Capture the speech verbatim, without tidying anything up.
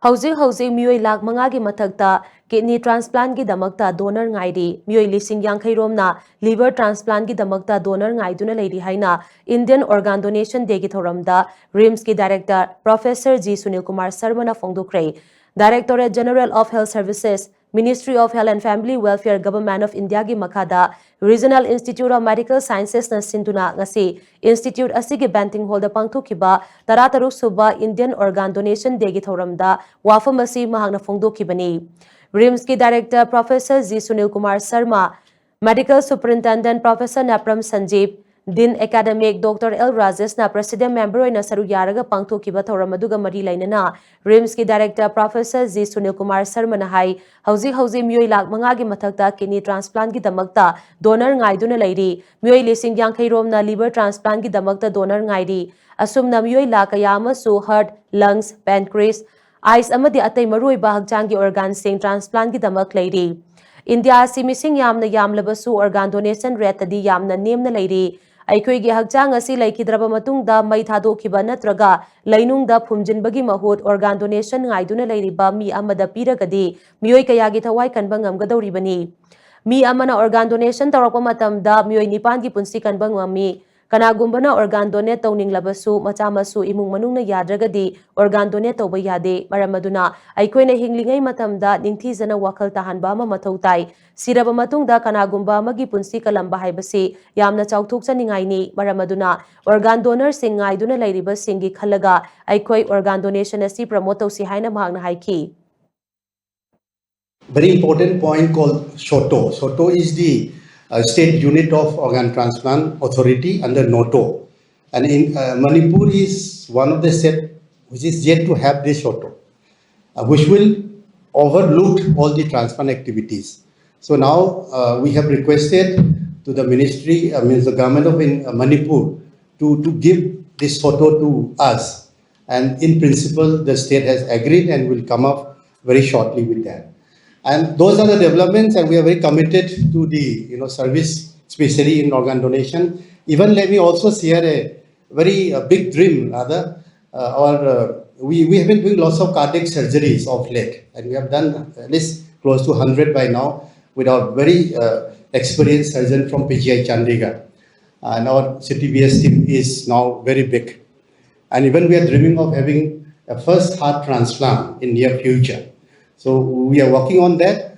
ꯍꯧꯖꯤꯛ ꯍꯧꯖꯤꯛ ꯃꯤꯑꯣꯏ ꯂꯥꯈ ꯃꯉꯥꯒꯤ ꯃꯊꯛꯇ ꯀꯤꯗꯅꯤ ꯇ꯭ꯔꯥꯟꯁꯄ꯭ꯂꯥꯟꯒꯤꯗꯃꯛꯇ ꯗꯣꯅꯔ ꯉꯥꯏꯔꯤ꯫ ꯃꯤꯑꯣꯏ ꯂꯤꯁꯤꯡ ꯌꯥꯡꯈꯩ ꯔꯣꯝꯅ ꯂꯤꯚꯔ ꯇ꯭ꯔꯥꯟꯁꯄ꯭ꯂꯥꯟꯒꯤꯗꯃꯛꯇ ꯗꯣꯅꯔ ꯉꯥꯏꯗꯨꯅ ꯂꯩꯔꯤ ꯍꯥꯏꯅ ꯏꯟꯗꯤꯌꯟ ꯑꯣꯔꯒꯥꯟ ꯗꯣꯅꯦꯁꯟ ꯗꯦꯒꯤ ꯊꯧꯔꯝꯗ ꯔꯤꯝꯁꯀꯤ director professor G Sunil Kumar ꯁꯔꯃꯅ ꯐꯣꯡꯗꯣꯛꯈ꯭ꯔꯦ꯫ Directorate General of Health Services, Ministry of Health and Family Welfare, Government of India ꯒꯤ ꯃꯈꯥꯗ Regional Institute of Medical Sciences ꯅ ꯁꯤꯟꯗꯨꯅ ꯉꯁꯤ ꯏꯟꯁꯇꯤꯇ꯭ꯌꯨꯠ ꯑꯁꯤꯒꯤ ꯕꯦꯟꯇꯤꯡ ꯍꯣꯜꯗ ꯄꯥꯡꯊꯣꯛꯈꯤꯕ ꯇꯔꯥꯇꯔꯨꯛ ꯁꯨꯕ ꯏꯟꯗꯤꯌꯟ ꯑꯣꯔꯒꯥꯟ ꯗꯣꯅꯦꯁꯟ ꯗꯦꯒꯤ ꯊꯧꯔꯝꯗ ꯋꯥꯐꯝ ꯑꯁꯤ ꯃꯍꯥꯛꯅ ꯐꯣꯡꯗꯣꯛꯈꯤꯕꯅꯤ꯫ ꯔꯤꯝꯁꯀꯤ director professor G Sunil Kumar Sharma, medical superintendent professor Nepram Sanjeeb, dean academic doctor L ꯔꯥꯖꯦꯁꯅ ꯄ꯭ꯔꯦꯁꯤꯗꯦꯟꯠ ꯃꯦꯝꯕꯔ ꯑꯣꯏꯅ ꯁꯔꯨꯛ ꯌꯥꯔꯒ ꯄꯥꯡꯊꯣꯛꯈꯤꯕ ꯊꯧꯔꯝ ꯑꯗꯨꯒ ꯃꯔꯤ ꯂꯩꯅꯅ ꯔꯤꯝꯁꯀꯤ director professor G Sunil Kumar ꯁꯔꯃꯅ ꯍꯥꯏ, ꯍꯧꯖꯤꯛ ꯍꯧꯖꯤꯛ ꯃꯤꯑꯣꯏ ꯂꯥꯈ ꯃꯉꯥꯒꯤ ꯃꯊꯛꯇ ꯀꯤꯗꯅꯤ ꯇ꯭ꯔꯥꯟꯁꯄ꯭ꯂꯥꯟꯒꯤꯗꯃꯛꯇ ꯗꯣꯅꯔ ꯉꯥꯏꯗꯨꯅ ꯂꯩꯔꯤ꯫ ꯃꯤꯑꯣꯏ ꯂꯤꯁꯤꯡ ꯌꯥꯡꯈꯩ ꯔꯣꯝꯅ ꯂꯤꯚꯔ ꯇ꯭ꯔꯥꯟꯁꯄ꯭ꯂꯥꯟꯒꯤꯗꯃꯛꯇ ꯗꯣꯅꯔ ꯉꯥꯏꯔꯤ꯫ ꯑꯁꯨꯝꯅ ꯃꯤꯑꯣꯏ ꯂꯥꯈ ꯀꯌꯥ ꯑꯃꯁꯨ ꯍꯥꯔꯠ, ꯂꯪꯁ, ꯄꯦꯟꯀ꯭ꯔꯤꯁ, ꯑꯥꯏꯁ ꯑꯃꯗꯤ ꯑꯇꯩ ꯃꯔꯨꯑꯣꯏꯕ ꯍꯛꯆꯥꯡꯒꯤ ꯑꯣꯔꯒꯥꯟꯁꯤꯡ ꯇ꯭ꯔꯥꯟꯁꯄ꯭ꯂꯥꯟꯒꯤꯗꯃꯛ ꯂꯩꯔꯤ꯫ ꯏꯟꯗꯤꯌꯥ ꯑꯁꯤ ꯃꯤꯁꯤꯡ ꯌꯥꯝꯅ ꯌꯥꯝꯂꯕꯁꯨ ꯑꯣꯔꯒꯥꯟ ꯗꯣꯅꯦꯁꯟ ꯔꯦꯠꯇꯗꯤ ꯌꯥꯝꯅ ꯅꯦꯝꯅ ꯂꯩꯔꯤ꯫ ꯑꯩꯈꯣꯏꯒꯤ ꯍꯛꯆꯥꯡ ꯑꯁꯤ ꯂꯩꯈꯤꯗ꯭ꯔꯕ ꯃꯇꯨꯡꯗ ꯃꯩ ꯊꯥꯗꯣꯛꯈꯤꯕ ꯅꯠꯇ꯭ꯔꯒ ꯂꯩꯅꯨꯡꯗ ꯐꯨꯝꯖꯤꯟꯕꯒꯤ ꯃꯍꯨꯠ ꯑꯣꯔꯒꯥꯟ ꯗꯣꯅꯦꯁꯟ ꯉꯥꯏꯗꯨꯅ ꯂꯩꯔꯤꯕ ꯃꯤ ꯑꯃꯗ ꯄꯤꯔꯒꯗꯤ ꯃꯤꯑꯣꯏ ꯀꯌꯥꯒꯤ ꯊꯋꯥꯏ ꯀꯟꯕ ꯉꯝꯒꯗꯧꯔꯤꯕꯅꯤ꯫ ꯃꯤ ꯑꯃꯅ ꯑꯣꯔꯒꯥꯟ ꯗꯣꯅꯦꯁꯟ ꯇꯧꯔꯛꯄ ꯃꯇꯝꯗ ꯃꯤꯑꯣꯏ ꯅꯤꯄꯥꯟꯒꯤ ꯄꯨꯟꯁꯤ ꯀꯟꯕ ꯉꯝꯃꯤ꯫ ꯀꯅꯥꯒꯨꯝꯕꯅ ꯑꯣꯔꯒꯥꯟ ꯗꯣꯅꯦꯠ ꯇꯧꯅꯤꯡꯂꯕꯁꯨ ꯃꯆꯥ ꯃꯁꯨ ꯏꯃꯨꯡ ꯃꯅꯨꯡꯅ ꯌꯥꯗ꯭ꯔꯒꯗꯤ ꯑꯣꯔꯒꯥꯟ ꯗꯣꯅꯦꯠ ꯇꯧꯕ ꯌꯥꯗꯦ꯫ ꯃꯔꯝ ꯑꯗꯨꯅ ꯑꯩꯈꯣꯏꯅ ꯍꯤꯡꯂꯤꯉꯩ ꯃꯇꯝꯗ ꯅꯤꯡꯊꯤꯖꯅ ꯋꯥꯈꯜ ꯇꯥꯍꯟꯕ ꯑꯃ ꯃꯊꯧ ꯇꯥꯏ꯫ ꯁꯤꯔꯕ ꯃꯇꯨꯡꯗ ꯀꯅꯥꯒꯨꯝꯕ ꯑꯃꯒꯤ ꯄꯨꯟꯁꯤ ꯀꯜꯂꯝꯕ ꯍꯥꯏꯕꯁꯤ ꯌꯥꯝꯅ ꯆꯥꯎꯊꯣꯛꯆꯅꯤꯡꯉꯥꯏꯅꯤ꯫ ꯃꯔꯝ ꯑꯗꯨꯅ ꯑꯣꯔꯒꯥꯟ ꯗꯣꯅꯔꯁꯤꯡ ꯉꯥꯏꯗꯨꯅ ꯂꯩꯔꯤꯕꯁꯤꯡꯒꯤ ꯈꯜꯂꯒ ꯑꯩꯈꯣꯏ ꯑꯣꯔꯒꯥꯟ ꯗꯣꯅꯦꯁꯟ ꯑꯁꯤ ꯄ꯭ꯔꯃꯣꯠ ꯇꯧꯁꯤ ꯍꯥꯏꯅ ꯃꯍꯥꯛꯅ ꯍꯥꯏꯈꯤ꯫ Very important point called SOTO. SOTO is the uh, state unit of organ transplant authority under NOTO. And in uh, Manipur is one of the state which is yet to have this SOTO, uh, which will overlook all the transplant activities. So now uh, we have requested to the ministry, uh, means the government of in, uh, Manipur, to, to give this SOTO to us. And in principle, the state has agreed and will come up very shortly with that. And those are the developments, and we are very committed to the you know service, especially in organ donation. Even let me also share a very uh, big dream, rather, uh, or uh, we, we have been doing lots of cardiac surgeries of late, and we have done at least close to hundred by now with our very uh, experienced surgeon from P G I Chandigarh. And our C T B S team is now very big. And even we are dreaming of having a first heart transplant in near future. So we are working on that.